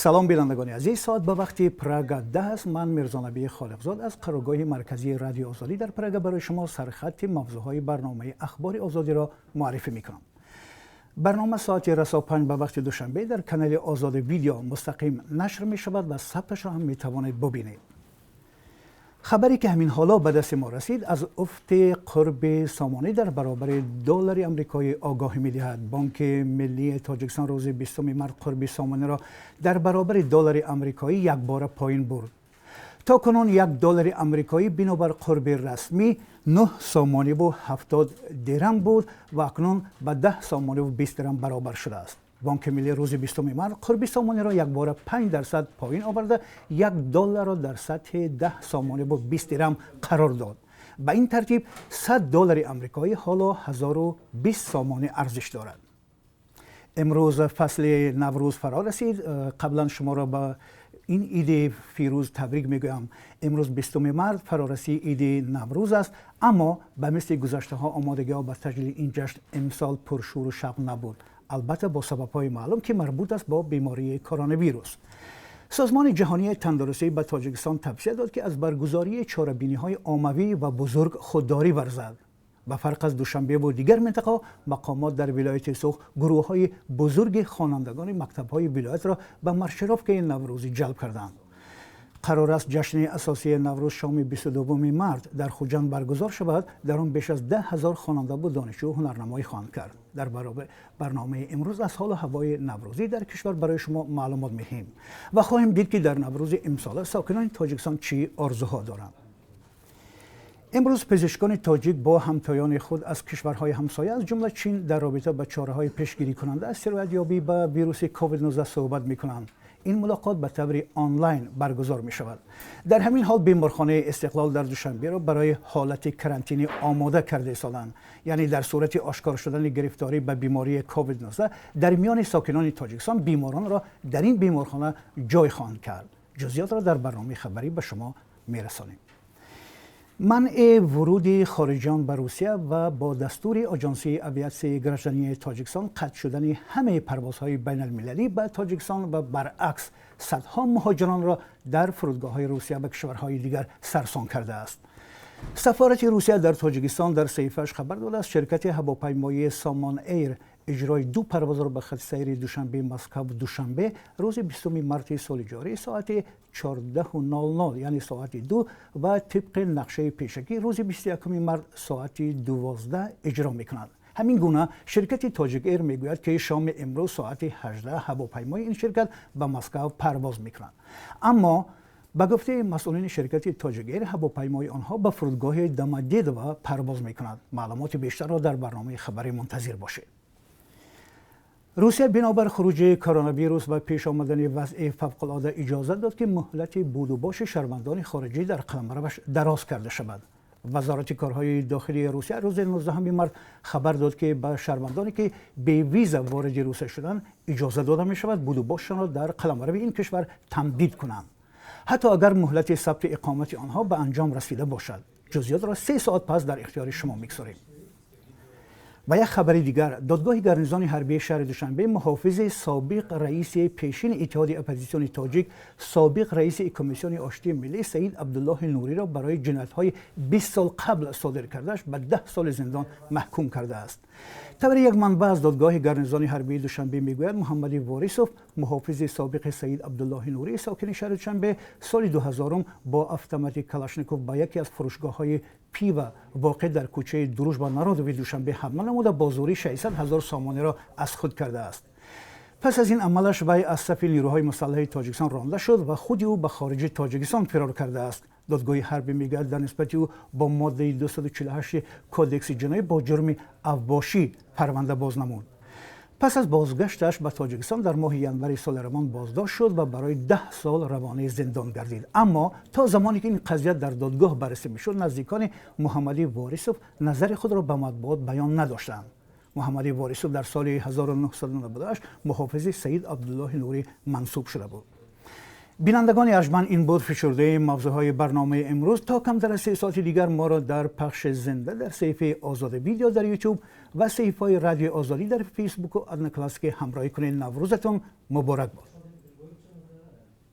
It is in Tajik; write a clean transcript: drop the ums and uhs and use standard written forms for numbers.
Салом, бинандагони азиз. Соат ба вақти Прага 10 аст. Ман Мирзонабии Холиқзод аз қароргоҳи марказии Радиои Озодӣ дар Прага барои шумо сархати мавзӯъҳои барномаи Ахбори Озодиро муаррифӣ мекунам. Барнома соати расо 5 ба вақти Душанбе дар канали Озоди Видео мустақим нашр мешавад ва сабташро ҳам метавонед бубинед. Хабаре ки ҳамин ҳоло ба дасти мо расид, аз уфти қурби сомонӣ дар баробари доллари амрикоӣ огоҳӣ медиҳад. Бонки миллии Тоҷикистон рӯзи 20 март қурби сомониро дар баробари доллари амрикоӣ якбора поин бурд. То кунун 1 доллари амрикоӣ бинобар қурби расмӣ 9 сомониву 70 дирам буд ва акнун ба 10 сомониву 20 дирам баробар шудааст. Бонки миллӣ рӯзи 20 март қурби сомониро якбора 5% поин оварда, 1 долларро дар сатҳи 10 сомониву 20 дирам қарор дод. Ба ин тартиб 100 доллари амрикоӣ ҳоло 1020 сомонӣ арзиш дорад. Имрӯз фасли Наврӯз фаро расид. Қаблан шуморо ба ин иди фирӯз табрик мегӯям. Имрӯз, 20 март, фарорасии иди Наврӯз аст, аммо ба мисли гузаштаҳо омодагиҳо ба таҷлили ин ҷашн имсол пуршӯру шавқ набуд, албатта бо сабабҳои маълум, ки марбут аст бо бемории коронавирус. Созмони Ҷаҳонии Тандурустӣ ба Тоҷикистон тавсия дод, ки аз баргузории чорабиниҳои оммавӣ ва бузург худдорӣ варзад. Ба фарқ аз Душанбеву дигар минтақаҳо, мақомот дар вилояти Суғд гурӯҳҳои бузурги хонандагони мактабҳои вилоятро ба маршировкаи наврӯзӣ ҷалб карданд. Қарор аст ҷашни асосии Наврӯз шоми 22 март дар Хуҷанд баргузор шавад. Дар он беш аз 10 000 хонандаву донишҷӯ ҳунарнамоӣ хоҳанд кард. Дар барномаи имрӯз аз ҳолу ҳавои наврӯзӣ дар кишвар барои шумо маълумот медиҳем ва хоҳем дид, ки дар Наврӯзи имсола сокинони Тоҷикистон чӣ орзуҳо доранд. Имрӯз пизишкони тоҷик бо ҳамтоёни худ аз кишварҳои ҳамсоя, аз ҷумла Чин, дар робита ба чораҳои пешгирикунанда аз сироятёбӣ ба вируси COVID-19 суҳбат мекунанд. Ин мулоқот ба таври онлайн баргузор мешавад. Дар ҳамин ҳол беморхонаи Истиқлол дар Душанберо барои ҳолати карантинӣ омода карда истоданд, яъне дар сурати ошкор шудани гирифторӣ ба бемории COVID-19 дар миёни сокинони Тоҷикистон беморонро дар ин беморхона ҷой хоҳанд кард. Ҷузъиётро дар барномаи хабарӣ ба шумо мерасонем. Манъи вуруди хориҷиён ба Русия ва бо дастури Оҷонсии авиатсияи граждании Тоҷикистон қатъ шудани ҳамаи парвозҳои байналмилалӣ ба Тоҷикистон ва баръакс садҳо муҳоҷиронро дар фурудгоҳҳои Русия ва кишварҳои дигар сарсон кардааст. Сафорати Русия дар Тоҷикистон дар саҳифааш хабар додааст, ширкати ҳавопаймоии Сомон Эйр иҷрои ду парвозро ба хати сайри Душанбе Москав Душанбе рӯзи 20 марти соли ҷорӣ соати 14:00, яъне соати 2, ва тибқи нақшаи пешакӣ рӯзи 21 март соати 12 иҷро мекунад. Ҳамин гуна ширкати Тоҷик Эйр мегӯяд, ки шоми имрӯз соати 18 ҳавопаймои ин ширкат ба Москав парвоз мекунад. Аммо ба гуфтаи масъулини ширкати Тоҷик Эйр, ҳавопаймои онҳо ба фурудгоҳи Домодедово парвоз мекунад. Маълумоти бештарро дар барномаи хабарӣ мунтазир бошед. Русия бинобар хуруҷи коронавирус ва пеш омадани вазъи фавқулода иҷозат дод, ки муҳлати будубоши шаҳрвандони хориҷӣ дар қаламраваш дароз карда шавад. Вазорати корҳои дохилии Русия рӯзи 19 март хабар дод, ки ба шаҳрвандоне, ки бевиза вориди Русия шуданд, иҷоза дода мешавад будубошшонро дар қаламрави ин кишвар тамдид кунанд, ҳатто агар муҳлати сабти иқомати онҳо ба анҷом расида бошад. Ҷузъиётро 3 соат пас дар ихтиёри шумо мегузорем. Ва як хабари дигар: додгоҳи гарнизони ҳарбии шаҳри Душанбе муҳофизи собиқ раиси пешини Иттиҳоди оппозитсиони тоҷик, собиқ раиси Комиссиони оштии миллӣ Саид Абдуллоҳи Нуриро барои ҷиноятҳои 20 сол қабл содир кардааш ба 10 соли зиндон маҳкум кардааст. Тавре як манбаъ аз додгоҳи гарнизони ҳарбии Душанбе мегӯяд, Муҳаммади Ворисов, муҳофизи собиқи Саид Абдуллоҳи Нурӣ, сокини шаҳри Душанбе, соли 2000 бо автомати Калашников ба яке аз фурӯшгоҳҳои пива, воқеъ дар кӯчаи Дружба народови Душанбе, ҳамла намуда, бо зӯрӣ 600 ҳазор сомониро аз худ кардааст. Пас аз ин амалаш вай аз сафи нирӯҳои мусаллаҳи Тоҷикистон ронда шуд ва худи ӯ ба хориҷи Тоҷикистон фирор кардааст. Додгоҳи ҳарбӣ мегӯяд, дар нисбати ӯ бо моддаи 248 Кодекси ҷиноӣ бо ҷурми авбошӣ парванда боз намуд. Пас аз бозгашташ ба Тоҷикистон дар моҳи январи соли равон боздошт шуд ва барои 10 сол равонаи зиндон гардид. Аммо то замоне ки ин қазия дар додгоҳ баррасӣ мешуд, наздикони Муҳаммадӣ Ворисов назари худро ба матбуот баён надоштанд. Муҳаммадӣ Ворисов дар соли 1998 муҳофизи Саид Абдуллоҳи Нурӣ мансуб шуда буд. Бинандагони арҷманд, ин буд фишурдаи мавзӯъҳои барномаи имрӯз. То камтар аз 3 соати дигар моро дар пахши зинда дар саҳифаи Озоди Видео дар Ютуб ва саҳифаҳои Радиои Озодӣ дар Фейсбуку Одноклассники ҳамроҳӣ кунед. Наврӯзатон муборак бод.